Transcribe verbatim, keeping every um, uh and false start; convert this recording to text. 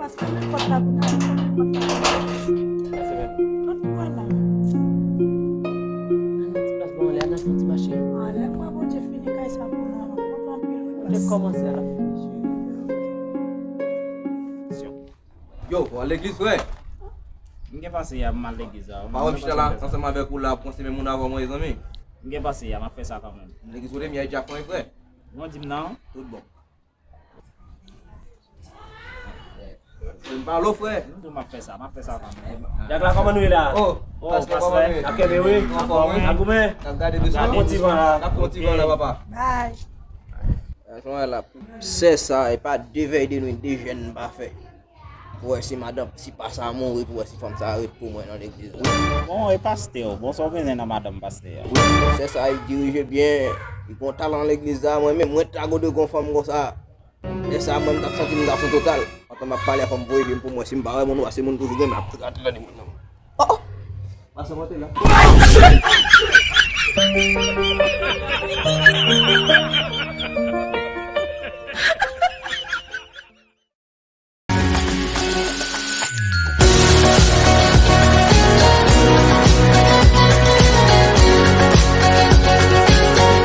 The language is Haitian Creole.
Pase nan pòt la pou n al. Pase menm. Ann pran la. Al nan ti plas ban anlè a, n al fè yon ti mache. Ah, lè m wè Bondye fini kay sa pou nou, m ap kontan anpil wi. Bondye kòmanse a, l ap fini. Yo, w al legliz, frè? M gen pase yè, m al legliz la. Pa wè m chita la ansanm avèk ou la, ap konsome moun avè w, mezanmi. M gen pase yè, m ap fè sa kanmenm. Legliz kote m ye a, Djak, frè? Non, di m non. Tout bon. M pale w, frè. M ap fè sa, m ap fè sa kanmenm. Djak la, kòman nou ye la? Oh, oh, pastè, pastè, kòman nou ye? N ap kenbe wi. Anfòm wi. N ap goumen. N ap gade douseman. N ap pran ti van la. N ap pran ti van la, papa. Bye. Sè sa, e pa de vèy de nwit, de jèn m pa fè. Pou wè si madanm, si pa sa mouri, pou wè si fanm sa ret pou mwen nan legliz la. Bon, e pastè w, bon, sa w genyen nan madanm pastè a? Wi, sè sa, li dirije byen, li gon talan legliz la, mwen menm, mwen ta gade gon fanm konsa. Lè sa, mwen, m t ap santi m gason total. Pandan m ap pale a fanm voye je m pou mwen, si m pa wè moun, ou wè se moun toujou gen, men ap gade tande moun nan. Oh, oh! Pase monte la.